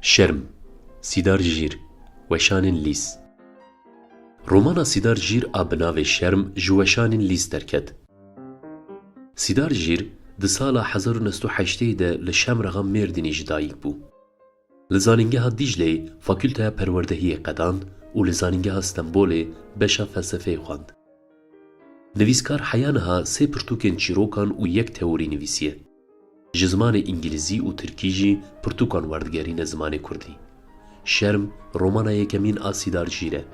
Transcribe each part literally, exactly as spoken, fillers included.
Şerm, Sîdar Jîr, Weşanên Lîs. Romana Sîdar Jîr a bi navê Şerm ji Weşanên Lîs derket. Sîdar Jîr di sala hezar û neh sed û heştê de li Şemrexa Mêrdînê ji dayik bû. Li Zanîngeha Dîcleyê Fakulteya Perwerdehiyê qedand û li Zanîngeha Stenbolê beşa felsefeyê xwend. Nivîskar heya niha sê pirtûkên çîrokan û yek teorî nivîsiye. Ji zimanê îngilîzî û tirkî jî pirtûkan werdigerîne zimanê kurdî. Şerm, romana yekemîn a Sîdar Jîr e.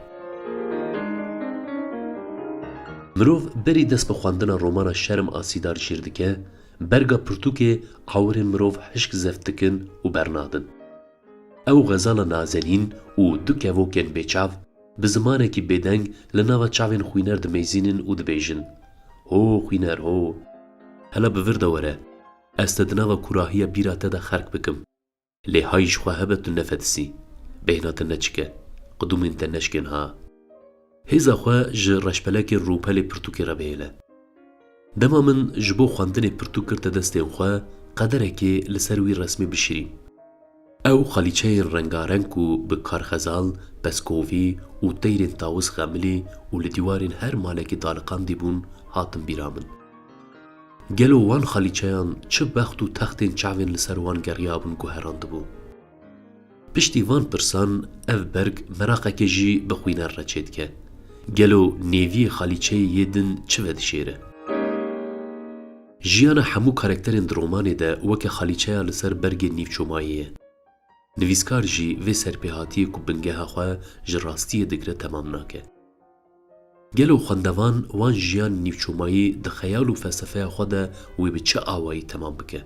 Mirov berî dest bi xwendina romana Şerm a Sîdar Jîr dike, berga pirtûkê awirên mirov hişk zeft dikin û bernadin. Ew xezala nazenîn û du kevokên bêçav bi zimanekî bêdeng li nava çavên xwîner dimeyzînin û dibêjin: "Ho xwîner ho! Hela bi vir de were, ez te di nava kûrahiya bîra te de xerk bikim. Lê hay ji xwe hebe tu nefetisî, bêhna te neçike, qidûmên te neşkên ha." Hêza xwe ji reşbelekên rûpelê pirtûkê re bihêle. Dema min ji bo xwendinê pirtûk girte destên xwe, qederekê li ser wî resmê bişirîm. Ew xalîçeyên rengareng ku bi karxezal, peskovî û teyrên tawis xemilî û li dîwarên her malekê daliqandî bûn, hatin bîra min. Gelo wan xalîçeyan çi bext û textên çavên li ser wan geriyabûn guherandibû? Piştî van pirsan ev berg meraqekê jî bi xwîner re çêdike. Gelo nêviyê xalîçeyê yê din çi vedişêre? Jiyana hemû karakterên di romanê de weke xalîçeya li ser bergê nîvçomayî ye. Nivîskar jî vê serpêhatiyê ku bingeha xwe ji rastiyê digire temam nake. Gelo xwendevan wan jiyan nîvçomayî di xeyal û felsefeya xwe de wê bi çi awayî temam bike?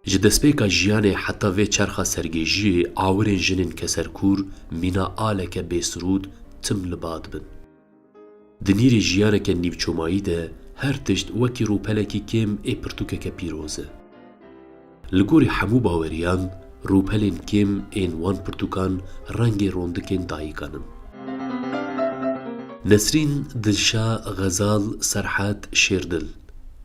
Ji destpêka jiyanê heta vê çerxa sergêjiyê awirên jinên keserkûr mîna aleke bêsirûd tim li ba dibin. Di nîrê jiyaneke nîvçomayî de her tişt wekî rûpelekî kêm ê pirtûkeke pîroz e. Li gorî hemû baweriyan, rûpelên kêm ên wan pirtûkan rengê rondikên dayikan in. Nesrîn, Dilşa, Xezal, Serhed, Şêrdil.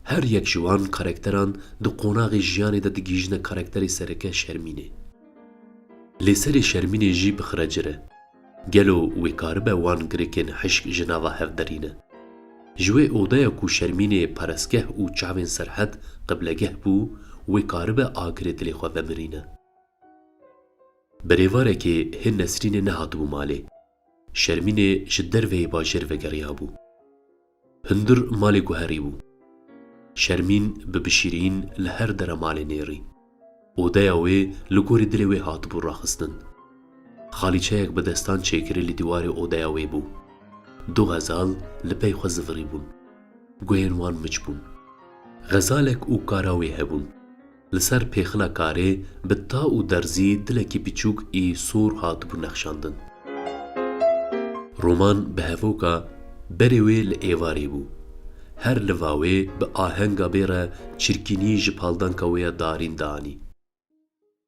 Her yek ji wan karakteran di qonaxê jiyanê de digihîjine karakterê sereke Şermînê. Lê serê Şermînê jî bi xrecir e. Gelo wê karibe wan girikên hişk ji nava hev derîne? Ji wê odeya ku Şermînê parestgeh û çavên Serhed qiblegeh bû, wê karibe agirê dilê xwe vemirîne? Birêvarekê hê Nesrînê nehatibû malê. Şermînê ji derveyê bajêr vegeriyabû. Hundir malê guherîbû. Şermîn bi bişirîn li her dera malê nêrî. Odeya wê li gorî dilê wê hatibû raxistin. Xalîçeyek bi destan çêkirî li dîwarê odeya wê bû. Du xezal li pey xwe zivirîbûn. Guhên wan miç bûn. Xezalek û kara wê hebûn. Li ser pêxila karê bi ta û derzî dilekî piçûk î sor hatibû nexşandin. Roman bi hevoka berê wê li êvarê bû. Her liva wê bi ahenga bê re çirkînî ji paldanka wê ya darîn dianî.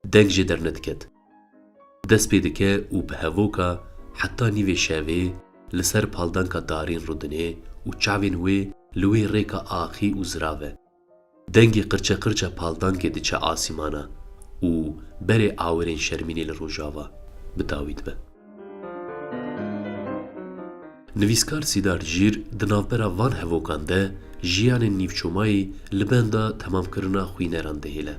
Deng jê dernediket. Dest pê dike û bi hevoka heta nîvê şevê li ser paldanka darîn rûdinê û çavên wê li wê rêka axî û zirav e. Dengê qirçeqirça paldankê diçe asîmana û berê awirên Şermînê li rojava bi dawî dibe. Nivîskar Sîdar Jîr di navbera van hevokan de jiyanên nîvçomayî li benda temamkirina xwîneran dihêle.